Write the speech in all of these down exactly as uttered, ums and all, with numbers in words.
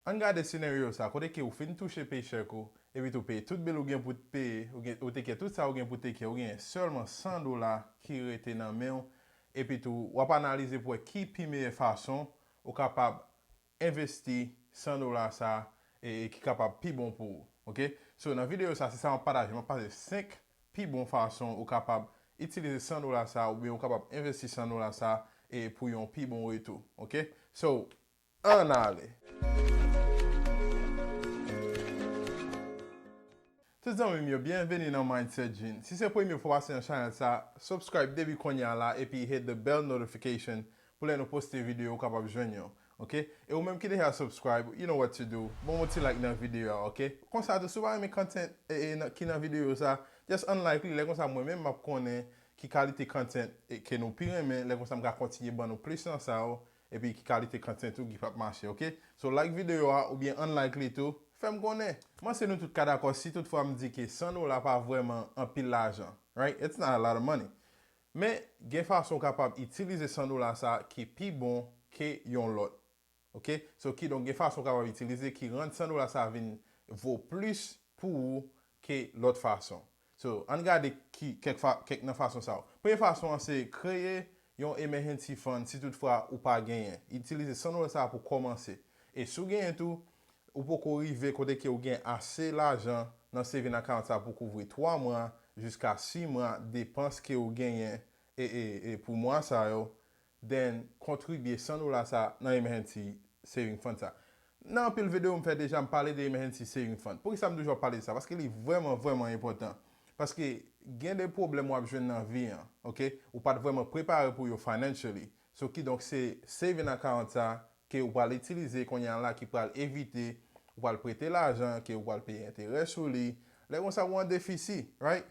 Ann gade senaryo sa, kote ke ou fin touche paycheck ou, epi tou peye tout bil ou gen pou peye, ou gen, ou teke tout sa ou gen pou teke, ou gen sèlman san dola ki rete nan men w, epi tou w ap analize pou wè ki pi meyè fason ou kapab envesti san dola sa e, e ki kapab pi bon pou ou. Ok? So, nan videyo sa, se sa m ap pataje. M ap pataje senk pi bon fason ou kapab itilize san dola sa oubyen ou kapab envesti san dola sa e pou yon pi bon retou. Ok? So, ann ale. Tout zanmi m yo, byenveni nan Mindset Gene. Si se premye fwa w pase nan chanèl sa, subscribe depi kounye a la epi hit the bell notification pou lè nou poste videyo ou kapab jwenn yo. Ok? E ou menm ki deja subscribe, you know what to do. Ban m yon ti like nan videyo a, ok? Konsa tou, si w pa renmen content e, e, nan- ki nan videyo sa, just unlike li. Lè konsa mwen menm m ap konnen ki kalite content e, ke nou pi renmen. Lè konsa m ka kontinye ban nou plis nan sa yo, epi ki kalite content tou ki p ap mache, ok? So like videyo a oubyen unlike li tou, fè m konnen. M panse nou tout ka dakò si toutfwa m di ke san dola pa vrèman anpil lajan, right? It's not a lot of money. Men, gen fason w kapab itilize san dola sa ki pi bon ke yon lòt. Ok? So, kidonk, gen fason w kapab itilize ki rann san dola sa vin vo plis pou ou ke lòt fason. So, ann gade ki, kèk, fa, kèk nan fason sa yo. Premye fason an se kreye yon emergency fund si toutfwa ou pa genyen. Itilize san dola sa pou kòmanse. E si w genyen tou, ou poko rive kote ke ou gen ase lajan nan saving account sa pou kouvri twa mwa jiska sis mwa depans ke ou genyen e, e, e pou mwa sa yo, then kontribye san dola sa nan emergency saving fund sa. Nan anpil videyo m fè deja, m pale de emergency saving fund. Poukisa m toujou ap pale de sa? Paske li vrèman, vrèman enpòtan. Paske gen de pwoblèm w ap jwenn nan vi an, ok? Ou pa t vrèman prepare pou yo financially. So, kidonk, se saving account sa ke ou pral itilize kounye a la ki pral evite ou pral prete lajan, ke ou pral peye enterè sou li. Lè konsa, ou an defisi, right?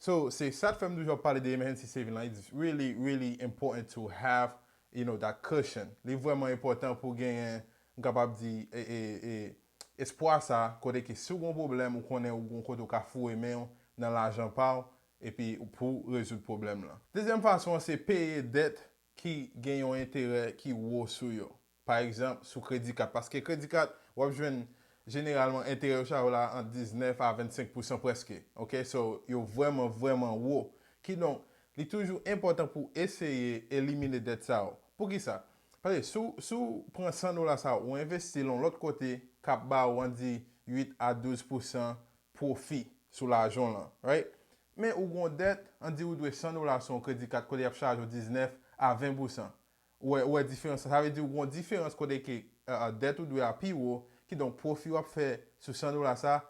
So, se sa k fè m toujou ap pale de emergency saving lan. It's really, really important to have, you know, that cushion. Li vrèman enpòtan pou genyen, m kapab di, e, e, e, espwa sa, kote ke si w gen yon pwoblèm, ou konnen ou gen yon kote ou ka foure men w nan lajan pa w, epi pou rezoud pwoblèm lan. Dezyèm fason an, se peye dèt ki gen yon enterè ki wo sou yo. Pa egzanp, sou kredi kat. Paske kredi kat, w ap jwenn jeneralman enterè yo chak la ant diznèf a vennsenk pousan prèske. Ok? So, yo vrèman, vrèman wo. Kidonk, li toujou enpòtan pou eseye elimine dèt sa yo. Poukisa? Paske si w, si w pran san dola sa yo, ou envesti l yon lòt kote, k ap ba ou, ann di, uit a douz pousan pwofi sou lajan w lan, right? Men ou gen yon dèt, ann di ou dwe san dola sou yon kredi kat kote y ap chaje w diznèf a ven pousan. Ou wè, ou wè diferans la. Sa vle di ou gen yon diferans kote ke, uh, dèt ou dwe a pi wo, kidonk pwofi w ap fè sou san dola sa,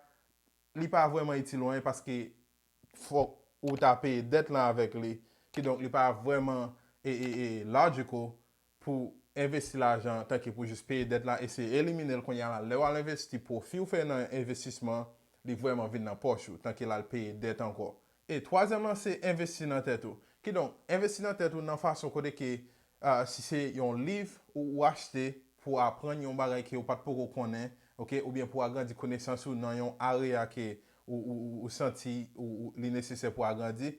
li pa vrèman itil ou anyen paske fòk ou ta peye dèt lan avèk li. Kidonk li pa vrèman e, e, e logical pou envesti lajan tanke pou jis peye dèt la, eseye elimine l kounye a la. Lè w al envesti, pwofi w fè nan envestisman, li vrèman vin nan pòch ou, tanke l al peye dèt ankò. E twazyèm lan, se envesti nan tèt ou. Kidonk, envesti nan tèt ou nan fason kote ke, ah, si se yon liv ou, ou achte pou aprann yon bagay ke ou pa t poko konnen, ok, oubyen pou agrandi konesans ou nan yon area ke ou, ou, ou, ou santi ou, ou, li nesesè pou agrandi,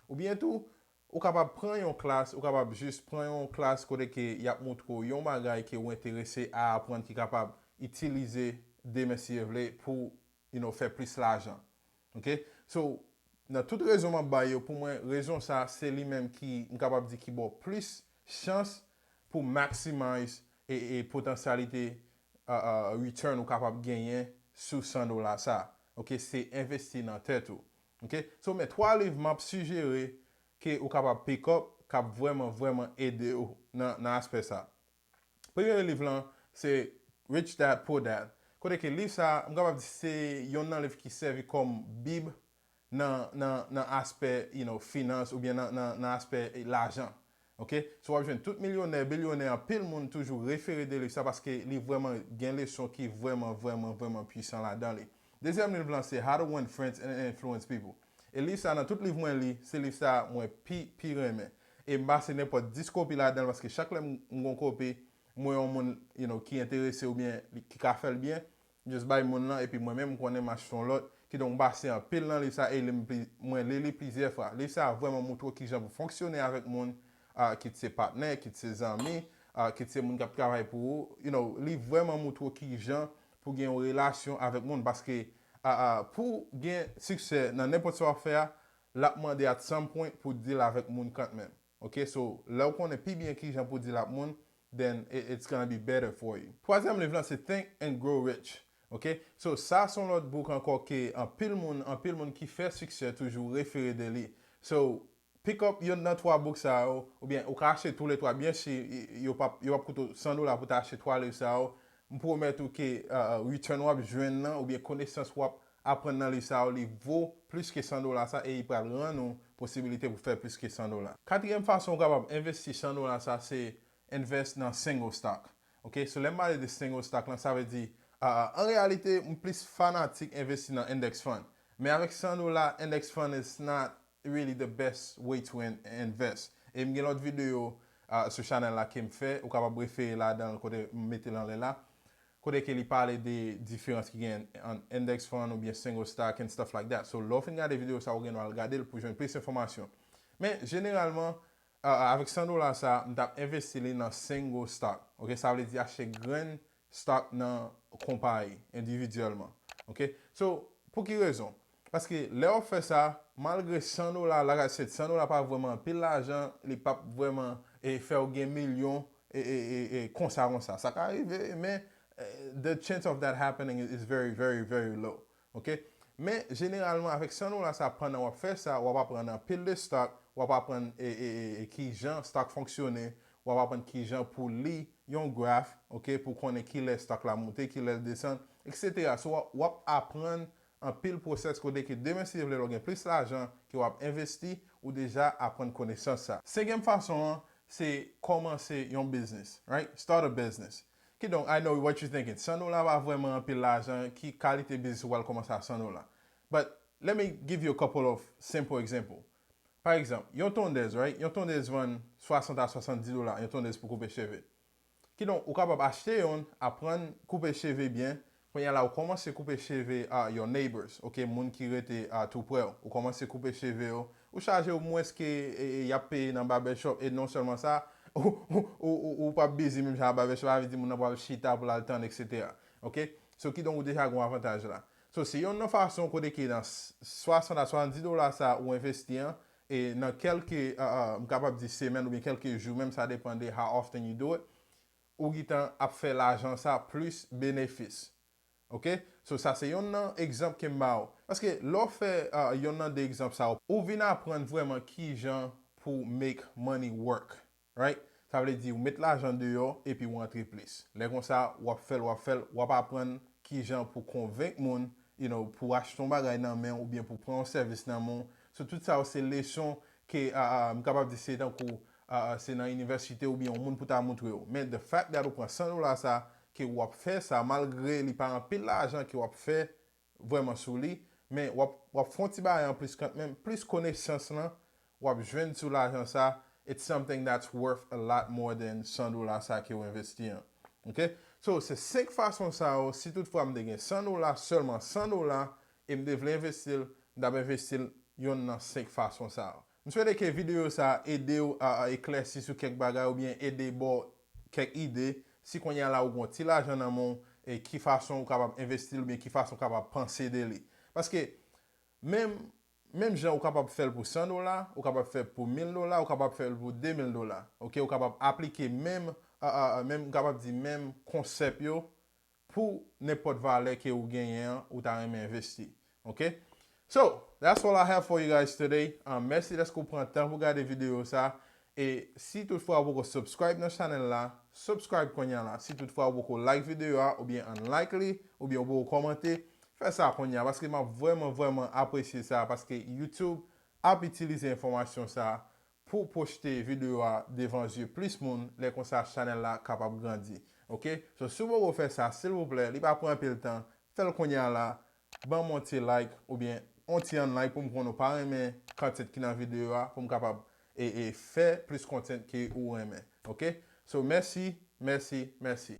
oubyen tou, ou kapab pran yon klas, ou kapab jis pran yon klas kote ke y ap montre w yon bagay ke ou enterese a aprann ki kapab itilize demen si Dye vle pou, you know, fè plis lajan. Ok? So, nan tout rezon m ap bay yo, pou mwen, rezon sa, se li menm ki, m kapab di, ki ba w plis chans pou maximize e, e potansyalite, uh, uh, return ou kapab genyen sou san dola sa. Ok? Se envesti nan tèt ou. Ok? So, men twa liv m ap sijere ke ou kapab pick up, k ap vrèman, vrèman ede w nan, nan aspè sa. Premye liv lan, se Rich Dad, Poor Dad. Kote ke liv sa, m kapab di se yonn nan liv ki sèvi kòm bib nan, nan, nan aspè, you know, finans oubyen nan, nan, nan aspè lajan. Ok? So w ap jwenn tout milyonè, bilyonè, anpil moun toujou refere de liv sa paske li vrèman gen leson ki vrèman, vrèman, vrèman pwisan ladan li. Dezyèm liv lan se How to Win Friends and Influence People. E liv sa, nan tout liv mwen li, se liv sa mwen pi, pi renmen. E m pase nenpòt dis kopi ladan l paske chak lè m, m gon kopi, m wè yon moun, you know, ki enterese oubyen li, ki ka fè l byen, m just bay moun lan, epi mwen menm m konnen m achte yon lòt. Kidonk m pase anpil nan liv sa e li m pli, mwen li li plizyè fwa. Liv sa vrèman montre w kijan pou fonksyone avèk moun, ah, kit se patnè, kit se zanmi, ah, kit se moun k ap travay pou ou. You know, li vrèman montre w kijan pou gen yon relasyon avèk moun, paske a, a, pou gen siksè nan nenpòt sa w ap fè a, l ap mande at some point pou deal avèk moun kanmenm. Ok, so lè w konnen pi byen kijan pou deal ak moun, then it, it's gonna be better for you. Twazyèm liv lan se Think and Grow Rich. Ok, so sa se yon lòt book ankò ke anpil moun, anpil moun ki fè siksè toujou refere de li. So pick up youn nan twa book sa yo, oubyen ou ka achte toulètwa, byen si yo p ap, yo p ap koute w san dola pou ta achte twa liv sa yo. M pwomèt ou ke uh, return w ap jwenn nan, oubyen konesans w ap aprann nan liv sa yo, li vo plis ke san dola sa, e li pral rann ou posibilite pou fè plis ke san dola. Katriyèm fason ou kapab envesti san dola sa, se invest nan single stock. Ok, so lè m pale de single stock lan, sa vle di, uh, an reyalite, m plis fanatik envesti nan index fund. Men avèk san dola, index fund is not really the best way to in- invest. E m gen lòt videyo uh, sou chanèl la ke m fè, ou kapab refere ladan l kote m mete l anlè la. Kote ke li pale de diferans ki gen ant index fund oubyen single stock and stuff like that. So lè w fin gade videyo sa, ou gen dwa al gade l pou jwenn plis enfòmasyon. Men jeneralman, uh, avèk san dola sa, m t ap envesti li nan single stock. Ok, sa vle di achte grenn stock nan konpayi endividyèlman. Ok, so pou ki rezon? Paske lè w ap fè sa, malgre san dola, like I said, san dola pa vrèman anpil lajan, li p ap vrèman e, fè w gen milyon e, e, e, e konsa konsa. Sa ka rive, men eh, the chance of that happening is very, very, very low. Ok, men jeneralman avèk san dola sa, pandan w ap fè sa, w ap aprann anpil de stock, w ap aprann e, e, e, e kijan stock fonksyone, w ap aprann kijan pou li yon graph, ok, pou konnen kilè stock la monte, kilè l desann, et cetera. So w ap, w ap aprann anpil process kote ke demen si Dye vle, lè w gen plis lajan ke w ap envesti, ou deja aprann konesans sa. Senkyèm fason an, se kòmanse yon business, right? Start a business. Kidonk, I know what you're thinking. San dola pa vrèman anpil lajan, ki kalite biznis ou pral kòmanse a san dola? But let me give you a couple of simple example. Pa egzanp, yon tondèz, right? Yon tondèz vann swasant a swasanndis dola, yon tondèz pou koupe cheve. Kidonk, ou kapab achte youn, aprann koupe cheve byen. Kounye a la, ou kòmanse koupe cheve a your neighbors, ok, moun ki rete a tou prè w. Ou kòmanse koupe cheve yo, ou chaje yo mwens ke e, e, y ap peye nan barbershop, e non sèlman sa, ou, ou, ou, ou, ou p ap bizi menm jan a barbershop, sa vle di moun nan p ap chita pou l al tann, et cetera. Ok? So, kidonk, ou deja gen yon avantaj la. So, se youn nan fason kote ke nan s- swasant a swasanndis dola sa ou envesti an, e nan kèlke, uh, uh, m kapab di semèn oubyen kèlke jou, menm sa depann de how often you do it, ou gentan ap fè lajan sa plis benefis. Ok? So, sa se youn nan egzanp ke m ba w. Paske lè w fè uh, youn nan de egzanp sa yo, ou vin aprann vrèman kijan pou make money work. Right? Sa vle di ou met lajan deyò epi ou antre plis. Lè konsa, w ap fè l, w ap fè l, w ap aprann kijan pou konvenk moun, you know, pou achte yon bagay nan men w oubyen pou pran yon sèvis nan men w. So, tout sa yo se leson ke, a, a, m kapab di se tankou, a, a, se nan inivèsite oubyen yon moun pou ta montre w. Men the fact that ou pran san dola sa, ke w ap fè sa, malgre li pa anpil lajan ke w ap fè vrèman sou li, men w ap, w ap fè yon ti bagay anplis kanmenm, plis konesans lan, w ap jwenn sou lajan sa, it's something that's worth a lot more than san dola sa ke w envesti an. Ok? So, se senk fason sa yo, si toutfwa m te gen san dola, sèlman san dola, e m te vle envesti l, m t ap envesti l youn nan senk fason sa yo. M swete ke videyo sa ede w a, a eklèsi sou kèk bagay oubyen ede ba w kèk ide. Si kounye a la ou gen yon ti lajan nan men w, e ki fason ou kapab envesti l oubyen ki fason ou kapab panse de li. Paske menm, menm jan ou kapab fè l pou san dola, ou kapab fè l pou mil dola, ou kapab fè l pou de mil dola. Ok, ou kapab aplike menm, a, a, a, menm, m kapab di menm konsèp yo pou nenpòt valè ke ou genyen an, ou ta renmen envesti. Ok? So, that's all I have for you guys today. Um, mèsi dèske w pran tan pou gade videyo sa. E si toutfwa ou poko subscribe nan chanèl la, subscribe kounye a la. Si toutfwa ou poko like videyo a, oubyen unlike li, oubyen ou poko kòmante, fè sa kounye a, paske m ap vrèman, vrèman apresye sa, paske YouTube ap itilize enfòmasyon sa pou poste videyo a devan zye plis moun, lè konsa chanèl la kapab grandi. Ok? So, si w poko fè sa, silvouplè, li pa pran anpil tan, fè l kounye a la, ban m yon ti like oubyen yon ti unlike pou m konn ou pa renmen content ki nan videyo a, pou m kapab e, e fè plis content ke ou renmen. Ok? So, mèsi, mèsi, mèsi.